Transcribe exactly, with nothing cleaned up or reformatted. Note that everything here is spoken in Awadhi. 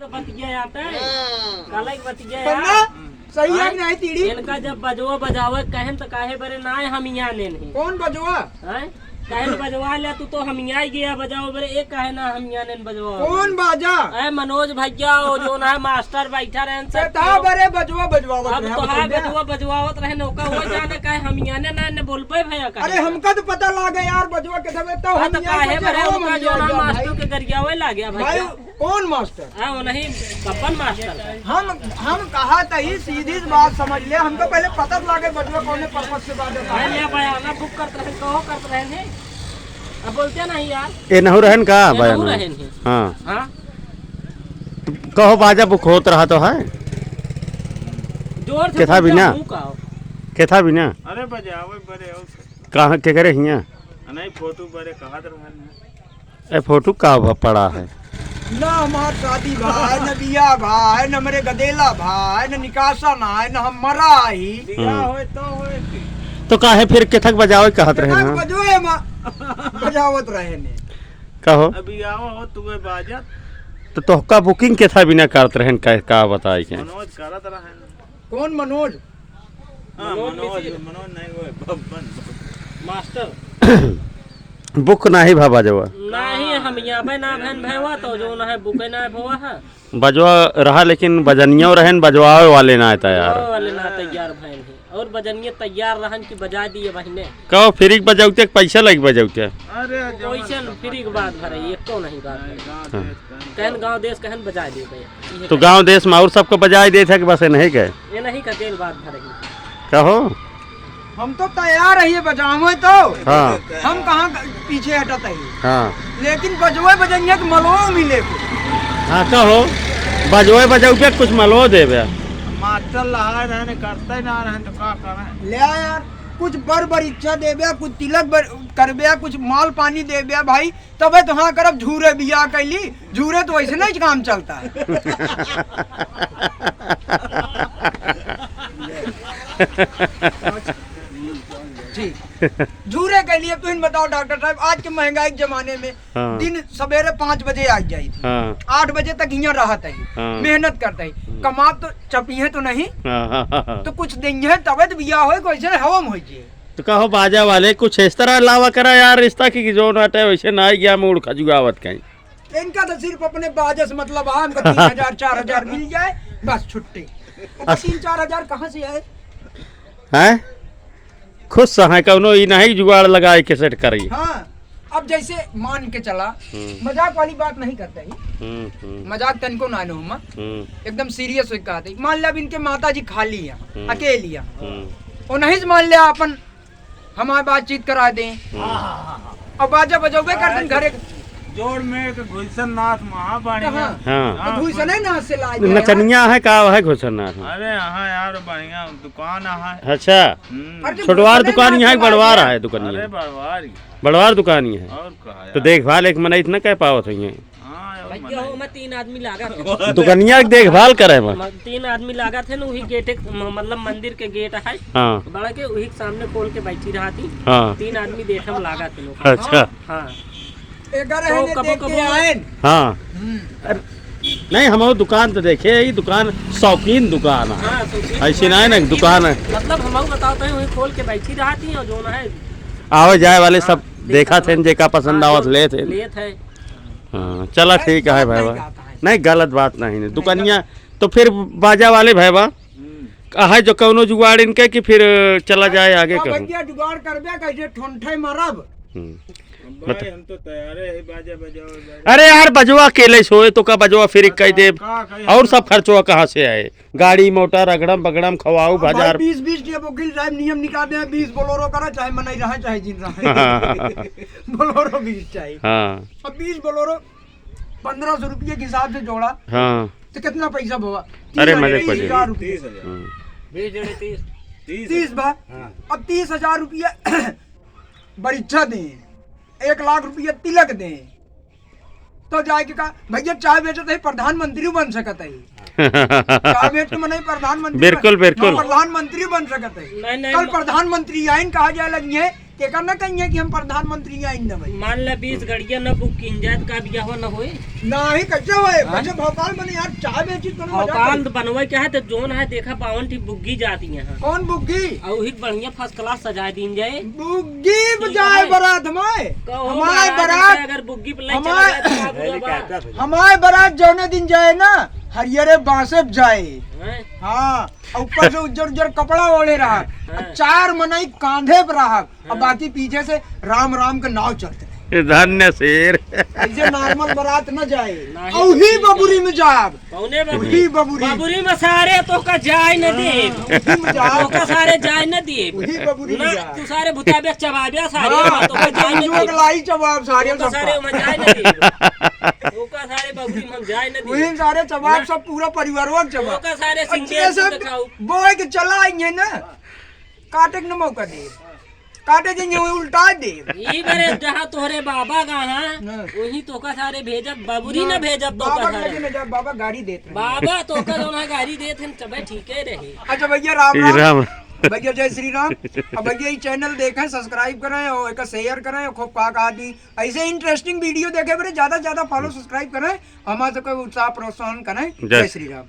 तो बतिया आता है। हाँ। काला एक बतिया है। सही है कि नहीं, तीड़ी? इनका जब बजवा बजावे कहेन तो काहे बरे ना है, हम यहाँ ने नहीं। कौन बजवा? हैं? कहेन बजवा ले तू तो हम यहाँ ही गया बजाओ बरे, एक काहे ना हम यहाँ ने बजवा। कौन बाजा? ए मनोज भैया, वो जो ना है मास्टर बैठा रहन सब केथा तो। बरे बजवा बजवावत अब रहे, तो हाँ बतौले। बजवा बजवावत रहे, नौका हो जाने काहे हम यहाँ ने ना, ने बोल पे भैया काहे। अरे हमका तो पता लागे यार, बजवा केथा बे तो हाँ, हम तो यहाँ काहे बजे बरे हो, हम उनका जो यहाँ ना गया मास्टर भाई। के गरियावे लागे भाई, भैया। कौन मास्टर? हाँ, वो नहीं, पप्पन मास्टर का। हम, हम कहा तही, सीधी सी बात समझ ले, हमको पहले पता तो लागे बजवा कौने purpose से बाजत है। ले बयाना book करत रहे, कहो करत रहे ने। अब बोलते नहीं यार। ए, नहु रहन का ए, नहु बयाना? रहन ही। हाँ। हाँ। कहो बाजा book होत रहा तो है? जोर से केथा बोलते बिना? मुँह का हो। केथा बिना? अरे बजावे बरे हो। कहाँ के करे हियाँ? नहीं, फोटो बरे कहा तो रहन है। ए, फोटो का भ-, पड़ा है? न हमार शादी भा है, न बियाह भा है, न हमरे गदेला भा है, न निकासा ना है, न हम मरा ही। बियाह हम्म। होए तो होए के। तो काहे फिर केथक बजावे कहत रहे केथक ना? बजवे मा-, बजावत रहे ने। कहो? अभी आओ हो तुम्हें बाजत। तो तोहका booking केथा बिना करत रहन का, का बताई के? मनोज करत रहन। कौन मनोज? हाँ, मनोज मनोज, मिसिर। मनोज नहीं, वो है बब्बन। मास्टर। Book नाही भा बजवा। नाही, हम यहाँ पे ना भैन भैवा, तो जो ना है book ना भवा है। बजवा रहा, लेकिन बजनियो रहन, बजवावे वाले ना तैयार। बजवावे वाले ना तैयार भैन है। और बजनिया तैयार रहन कि बजा दिए बहिने। कहो, free के बजौते कि पैसा लग बजौते? अरे, जवन वैसे सब free के बात भरे, एको नहीं बात नहीं, भरे। गाँव हाँ। देश कहन गाँव देश कहन बजाए देबे। इहे तो कहे। गाँव देश में और सबको बजाए देत है कि बस इन्हीं के? ये नहीं का तेल बात भरे। कहो। हम तो तैयार रहिए बजावे तो। हाँ। हम कहाँ क-, पीछे हटत है। हाँ। लेकिन बजवे बजनिया के मलवा मिले को। हाँ, कहो। बजवे बजौते कुछ मलवा देबे। मास्टर लहा रहने करते ना रहने तो का करें? ले आ यार, कुछ बर बर इच्छा देबे, कुछ तिलक बर-, करबे, कुछ माल पानी देबे भाई। तबे तो हाँ करब, झूरे बियाह कैली, झूरे तो वैसे नहीं काम चलता है। जी। झूरे के लिए तुम बताओ डॉक्टर साहब, आज के महंगाई के जमाने में हाँ। दिन सवेरे पाँच बजे आ जाई थी, हाँ। आठ बजे तक यहाँ रहत है, हाँ। मेहनत करत है, हम्म। कमाब तो चपिए तो नहीं, हाँ, हाँ, हाँ, हाँ। तो कुछ देंगे तबे तो बियाह होए, कोई से हवा में होई जी। तो कहो बाजा वाले कुछ इस तरह लावा करा यार रिश्ता की, कि जो नाटे वैसे ना आई गया मूड खजुआवत कहीं। इनका तो सिर्फ अपने बाजा से मतलब है, हमको तीन हजार, चार हजार मिल जाए, बस छुट्टी। वो अस- तीन चार हजार कहाँ से आए? हैं? खुश हैं, कौनो ई नहीं जुगाड़ लगाए के set करी। हाँ, अब जैसे मान के चला, हम्म। मजाक वाली बात नहीं करते ही। हम्म, हम्म। मजाक तनको ना नो हम। हम्म। एकदम serious होके कहते। मान ले अब इनके माता जी खाली हैं, हम्म। अकेली हैं। हम्म। और नहीं से मान ले अपन हमार बातचीत करा दें। हम्म। अब बाजा बजौबे कर दिन घरे। जोड़ में एक घुइसन नाथ महा बढ़िया। कहाँ? हाँ। तो घुइसने नाथ से लाए थे यार। नचनिया है का है घुइसन नाथ में? अरे हाँ यार, बढ़िया दुकान है। अच्छा। हम्म। अरे तो छोटवार घुइसने दुकान नाथ यहाँ से एक बड़वार लाए थे। है दुकान अरे यहाँ। बड़वार ही। बड़वार दुकान ही है। और कहा तो यार। देखभाल एक मना इतना कह पावत है ये। हाँ, और भैया, मना हो ही। में तीन आदमी लागत है। दुकनिया के देखभाल करे बा। म-, तीन आदमी लागत है ना, वही गेट एक, म-, मतलब मंदिर के गेट है। हाँ। बड़ा के वही के सामने खोल के बैठी रहती। हाँ। तीन आदमी देखे में लागत है लोग। अच्छा। हाँ। एकर तो है ने कबो देख के कबो आएन। हाँ। हम्म। अरे, नहीं, हम वो दुकान तो देखे, ये दुकान शौकीन दुकान है। हाँ, शौकीन ऐसी दुकान ना है ना, है, दुकान है। मतलब हम बताओ तो वही खोल के बैठी रहती और जो ना है। आवे जाए वाले हाँ, सब देखा देखा थे, था। जेका पसंद हाँ, आवत जो लेत है। लेत है। हाँ, चला ठीक है भाई। नहीं, गलत बात नहीं है। नहीं, गलत बात नहीं है। नहीं, दुकनिया गलत। तो फिर बाजा वाले भाई बा, हम्म। कहा जो कौनो जुगाड़ इनके कि फिर चला जाए आगे अब कहूँ। भैया जुगाड़ करबे कैसे ठोंठे मारब? हम्म। भाई, बता। हम तो तैयार है, बाजा बजाओ, बाजा। अरे यार, बजवा अकेले सोए तो का बजवा फिर कह दे? का, का, और सब खर्चवा कहाँ से आए? गाड़ी, मोटर, अगड़म, बगड़म, खवाऊ, अब भाई, बाजार। बीस, बीस टेम्पो के साहब नियम निकाल दे, बीस बोलोरो करा, चाहे मनई रहे, चाहे जिन रहे। बोलोरो बीस चाहिए। हाँ। अब बीस बोलोरो पन्द्रह सौ रुपये के हिसाब से जोड़ा, हाँ। तो कितना पैसा भवा? अरे, तीस हजार, मजाक तीस हजार रुपये। तीस हजार। हम्म। बीस जने तीस। तीस। तीस बा। हाँ। अब तीस हजार रुपये बरीक्षा दें, एक लाख रुपये तिलक दें, तो जाए के का, भैया, चाय बेचत है, प्रधानमंत्री बन सकत है। चाय बेच के मनई प्रधानमंत्री बन, बिल्कुल, बिल्कुल। प्रधानमंत्री बन सकत है। नहीं, नहीं, कल म- प्रधानमंत्री आइन कहा जाए लगी है, केकर न कहिए कि हम प्रधानमंत्री आइन न भाई। मान ले बीस गड़िया न बुक कीन जाए, त का बियाह न होए? नाही, कैसे होए? हाँ? कैसे भोपाल बने यार, चाय बेची तो ना मजा भोपाल करे। त बनवे के है, त जोन है, देखा, बावन ठी बुग्गी जाती है। हाँ। कौन बुग्गी? और वही बढ़िया first class सजाए दीन जाए। बुग्गी बजाए है। बारात में। कहो, हमारे महाराज बारात, अगर बुग्गी पे ले चला हमारे, जाए, तो का बुरा बा? हेलीकॉप्टर से। हमारे बारात जौने दिन जाए ना, हरियरे बांसे पे जाए। हैं? हाँ, और ऊपर से उज्जर उज्जर कपड़ा ओढ़े रहा, हाँ। और चार मनई कांधे पे रहा, और हाँ। बाकी पीछे से राम राम के नाव चलते रहे। धन्य शेर। ऐसे normal बारात न जाए, नाही औही तो ठीक बबुरी है। में जाब। कौने बबुरी? औही बबुरी। बबुरी में सारे तोहका जाए न हाँ, दे। औही में जाब। तोहका सारे जाए न दे। औही बबुरी में ना, जाब। तू सारे भुताबे चबाबे सारे, हाँ, तोहका जाए न दे। लाई चबाब सारे तोहका सबका। सारे में जाए न दे। तोहका सारे बबुरी में जाए न दे। वही सारे चबाब ना। सब पूरा परिवारवा के चबाब। तोहका सारे अच्छे सिंगेर से दिखाऊ। बोए के चला आएंगे ना। काटे के न मौका दे, काटे के न उल्टा दे। ई बरे जहाँ तोहरे बाबा गा हाँ, हाँ। वहीं तोका सारे भेजब, बबुरी ना, न भेजब तोका बाबा सारे। लगे न जा, बाबा गाड़ी देत रहे। बाबा तोका जौन है गाड़ी देत हैं, तबे ठीके रही। अच्छा भैया राम श्री राम। राम। भैया जय श्री राम। अब भैया ई channel देखें, subscribe करें और एक share करें और खूब का का दी। ऐसे interesting video देखे बरे ज्यादा से ज्यादा follow subscribe करें, हमारे सबका उत्साह प्रोत्साहन करें। जय जय श्री राम।